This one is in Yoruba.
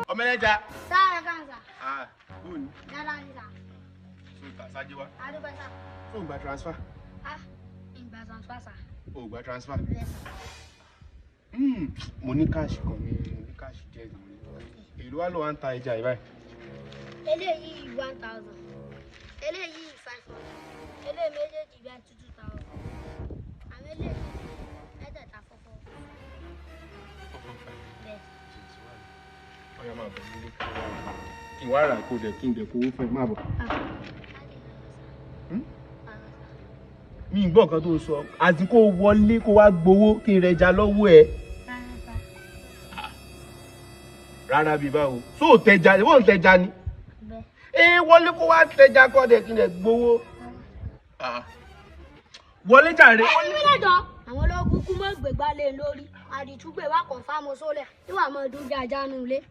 Ọmọ ẹlẹ́ja. Sáà kan sà. Ah, bóòní. Dáadáa ni sà. So ta sáájú wa. Adúpẹ́ sà. Tó ń gba transfer. Ah, ìgbà transfer sà. O gba transfer. Bẹ́ẹ̀ sà. Mo ní cash kan ní, mo ní cash díẹ̀ ní. Èló wá ló wá ń ta ẹja yìí báyìí? Eléyìí 1,000. Eléyìí 500. Eléyìí méjèèjì bẹ́ẹ̀ 2,000. Àwọn eléyìí mẹ́tẹ̀ẹ̀ta 4,400. Bẹ́ẹ̀. Ọ̀yá, máa bọ̀ nílé kí n wá rà, kó dẹ̀ kí n dẹ̀ kó owó fún ẹ, máa bọ̀. Ah, láti rárá sà. Rárá sà. Mi ì gbọ́ nǹkan tó sọ àti kó wọlé kó wá gbowó kí n rẹja lọ́wọ́ ẹ. Rárá sà. Rárá bíi báwo? Tó tẹja, ìwọ ń tẹja ni? Bẹ́ẹ̀. Ẹ wọlé kó wá tẹja kọ́ dẹ̀ kí n dẹ̀ gbowó. Rárá. Wọlé jàre. Ẹni mi lẹ́jọ́. Àwọn ológun kú mọ́ gbègbà lé lórí. Àdìtúgbè wà kàn fáwọn sólẹ̀. Níwà mọ́ dún bí ajá nulẹ̀.